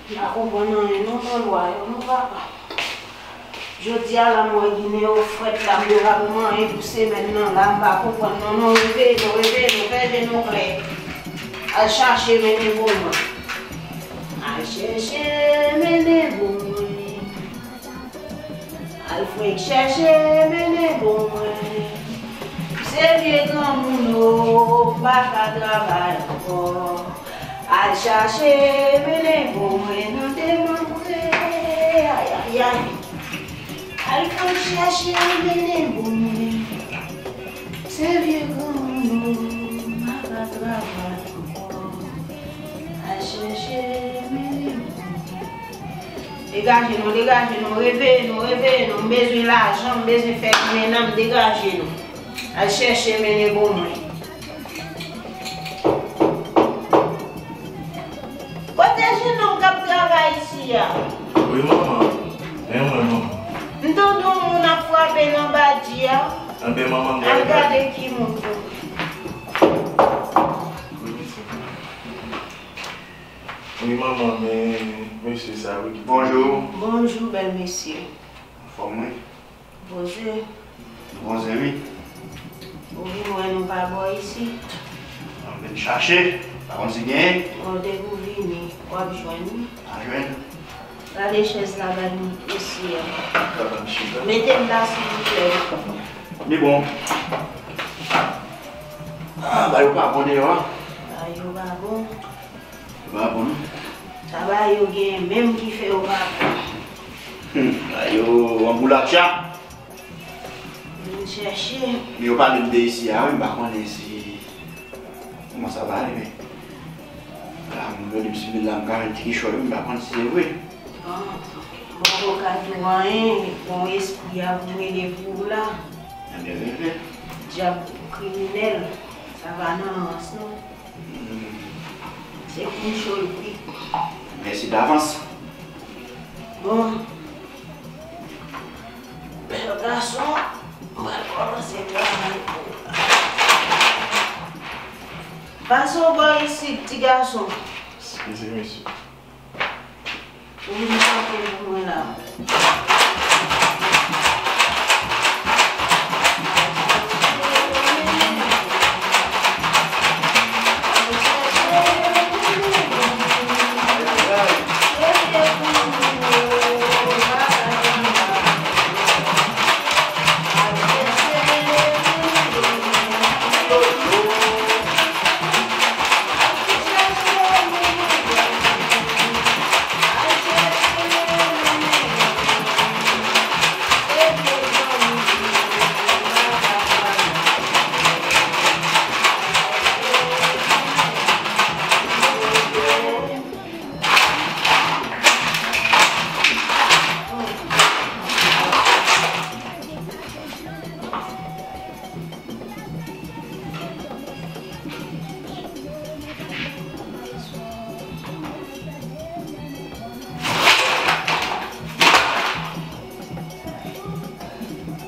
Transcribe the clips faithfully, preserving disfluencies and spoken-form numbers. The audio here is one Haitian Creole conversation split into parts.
M pa konprann anyen non nan lwa yo non papa. Jodi a la m wè Ginen yo frèt la, m yo pa pou manyen pou semèn nan la, m pa konprann non non, reveye nou, reveye nou, fè je nou klè. Al chache mennen pou mwen. Al chèche mennen pou mwen. Al fwenk chèche mennen pou mwen. Se vye granmoun yo, m pa ka travay ankò. Al chache mennen pou mwen nan demanbre. Ay, ay, ay. Al fwenk chèche mennen pou mwen. Se vye granmoun yo, m pa ka travay ankò. Al chèche mennen pou mwen. Degaje nou, degaje nou, reveye nou, reveye nou. M bezwen lajan, m bezwen fè ginen nan m, degaje nou. Al chèche mennen pou mwen. Kote jenòm k ap travay isi a? Wi, manman. Men mwen, manman. M tande yon moun ap frape nan badji a. Enben, manman, m al gade ki moun tou. Wi, mesye. Wi, manman, men mesye sa, wi, ki... Bonjou. Bonjou, bèl mesye. Anfòm, wi. Poze. Nou poze, wi. Ou vin wè nou pa bò isi. An vin chache, pa konn si genyen. Bon, depi w vini, w ap jwenn wi. Pa jwenn. Gade chèz la bay m isi a. Mete m la silvouplè. Li bon. Ah, bagay yo pa bon deyò a. Bagay yo pa bon. Yo pa bon non. Sa bagay yo genyen menm ki fè yo pa bon. Hmm, bagay yo an boulatcha. Vin chèche. Men yo pale m de isi a wi, m pa konnen si kòman sa va ale, men la, m gade m sou vil la, m ka jwenn ti kichòy wi, m pa konn si se vre. Bon, m poko ka di w anyen, bon, espri a pou m rele pou ou la. Ebyen, rele. Dyab kriminèl, sa pa nan rans non. Se pou cho l kwit. Mèsi davans. Bon. Bèl gason, mwen kòmanse travay pou ou la. Pase w bò isit, ti gason. Eskize, mesye. Ou vin kanpe pou mwen la.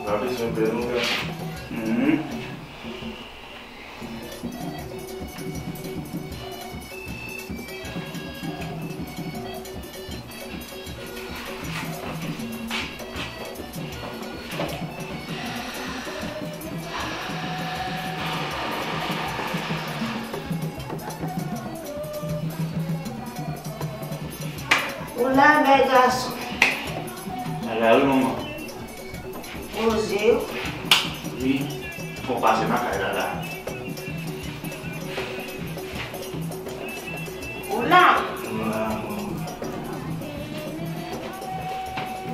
Pa bezwen pè non, gason. Mhm. Ou la, bèl gason. Ala wi, manman. Poze w. Wi, fò w pase nan kay la la. Ou la? M la, manman.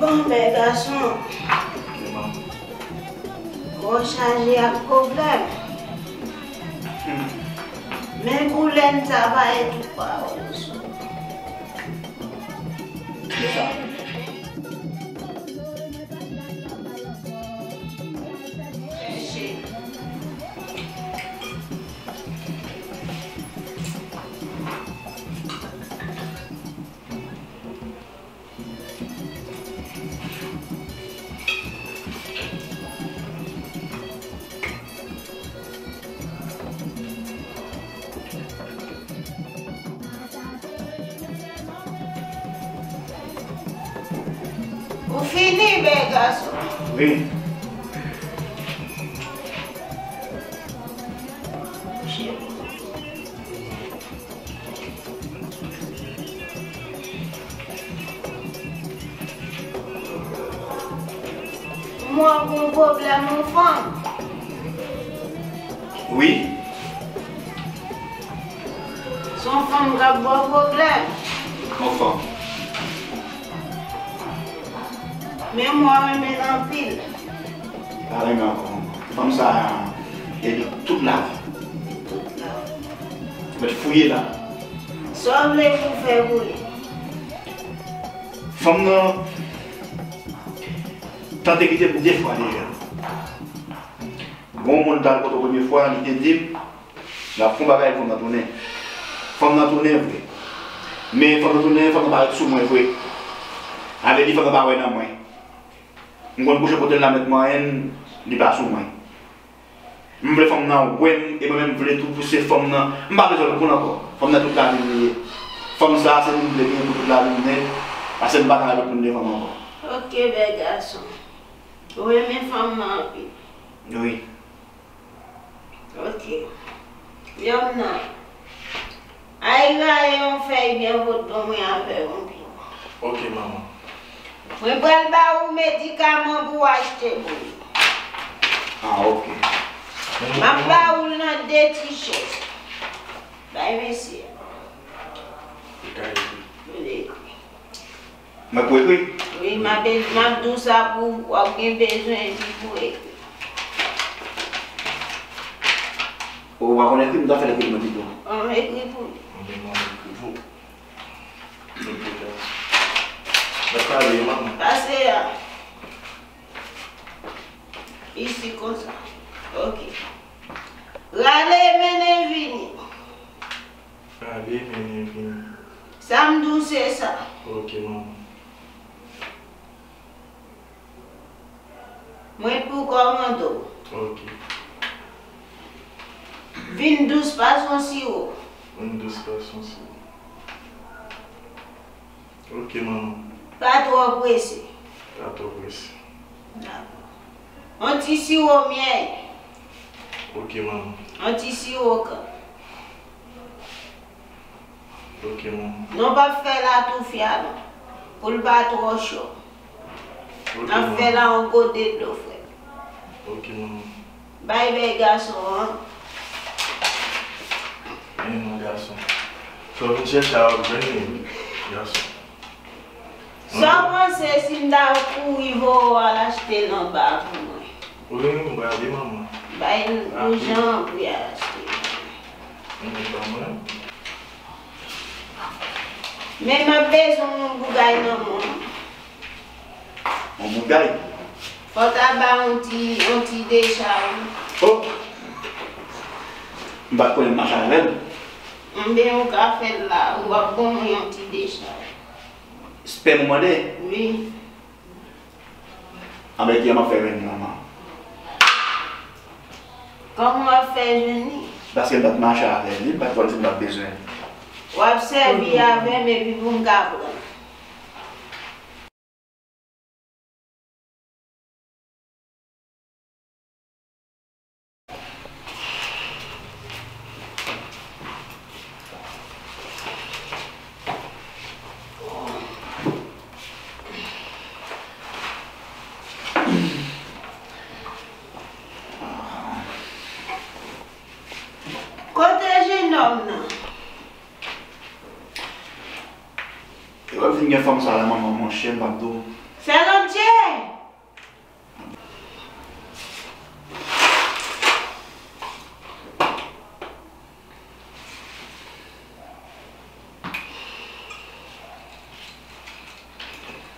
Bon, bèl gason. Wi, manman. Kò w chaje ak pwoblèm. Hmm. Men pou lè n ta pa e tout pawòl ou sou. Kisa? Ou fini, bèl gason. Wi. Mwen gon pwoblèm yon fanm. Wi. Se yon fanm k ap ba w pwoblèm. Yon fanm. Men mwen renmen l anpil. Li pa renmen ankò. Fanm sa a, epi tout lavi. Tout lavi. Mèt fouye la. Sa w vle pou fè pou li? Fanm nan tante kite m de fwa deja. Gon moun t al kote w premye fwa, li te di m l ap fè yon bagay pou fanm nan tounen. Fanm nan tounen vre. Men fanm nan tounen, fanm nan pa ret sou mwen vre. Sa vle di fanm nan pa wè nan mwen. M konn kouche kote l la mèt manyen l, li pa sou mwen. M vle fanm nan wè m, e mwen menm m vle tou pouse fanm nan. M pa bezwen lòt moun ankò. Fanm nan tout lavi m li ye. Fanm sa a se li m vle genyen pou tout lavi m nèt, paske m pa ka wè lòt moun de fanm ankò. Ok, bèl gason. Ou renmen fanm nan anpil. Wi. Ok. Yonm nan. Ay rayi yon fèy byen pot ban mwen avè yon pi. Ok, manman. Mwen pral ba ou medikaman pou w achte pou li. Ah, ok. M ap ba ou l nan de ti chèz. Bay mesye. Li ka ekri. Li ekri. Mwen pou ekri? Wi, m ap, m ap di w sa pou w ap gen bezwen epi pou w ekri. Ou pa konn ekri, m ta fè l ekri pou mwen pito. An, ekri pou li. Mwen ekri pou ou. Mwen pale, manman. Pase a. Isi konsa. Ok. Rale mennen vini. Rale mennen vini. Sa m di w se sa. Ok, manman. Mwen pou kòmande w. Ok. Vin dous pase yon siwo. Vin dous pase yon siwo. Ok, manman. Pa twò prese. Pa twò prese. Dakò. Yon ti siwo myèl. Ok, manman. Yon ti siwo kann. Ok, manman. Non, p ap fè l atoufya non. Pou l pa twò cho. Ok, manman. N ap fè l a yon gode dlo frèt. Ok, manman. Bay bèl gason an. Men non, gason. Sa w vin chèche a, w ap jwenn li, gason. Sa w panse si m ta kouri voye w al achte l anba pou mwen? Wi, m prale, manman. Bay l yon jan pou y al achte. Mwen ban mwen. Men m ap bezwen yon bougay nan men w. Yon bougay? Fò w ta ba yon ti, yon ti dechaj. Oh! M pa t konnen m mache avè l. Enben, ou ka fè l la, ou ap ban mwen yon ti dechaj. Spèm ou mande? Wi. Anben, kiyè m ap fè jwenn li, manman? Kòman w ap fè jwenn li? Paske m pa t mache avè li, m pa t konnen si m t ap bezwen. W ap sèvi avè m epi pou m ka pran. Kote jenòm nan? Yo ap vin gen fanm sa la, manman, monchè, m p ap di w. Sè Landie!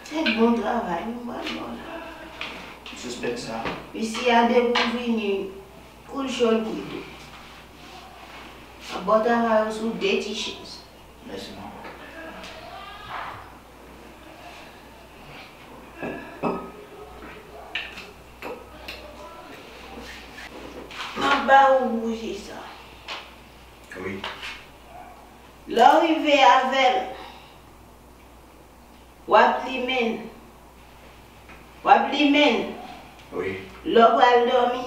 Se bon travay, nou pral bon la. M sispèk sa. Isi a depi w vini, koul cho l kwit ou. Ap ba w travay ou sou de ti chèz. Mèsi, manman. M ap ba ou bouji sa. Wi. Lè w rive avè l, w ap limen l. W ap limen l. Wi. Lè w pral dòmi,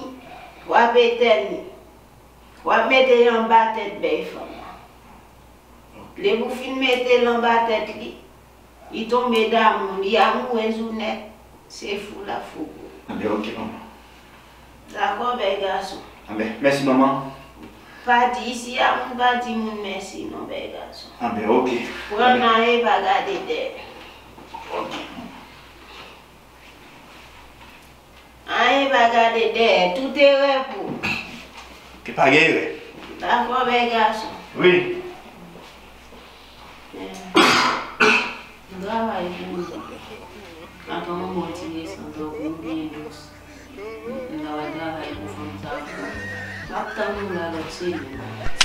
w ap etèn li. W ap mete l anba tèt bèy fanm nan. Depi w fin mete l anba tèt li, li tonbe damou, li amourèz ou nèt, se fou l ap fou pou ou. Anben, oke, manman. Dakò, bèl gason. Anben, mèsi, manman. Pa di isi a moun, pa di moun mèsi non, bèl gason. Anben, oke. Pran nan e pa gade dèyè. Oke. Anyen pa gade dèyè, tout erè pou. Ke pa gen erè. Dakò, bèl gason. Wi. M travay pou ou. Atann yon bon ti leson, tankou ou byen dous. M ta pral travay pou fanm sa pou ou. M ap tann ou la lòt semèn.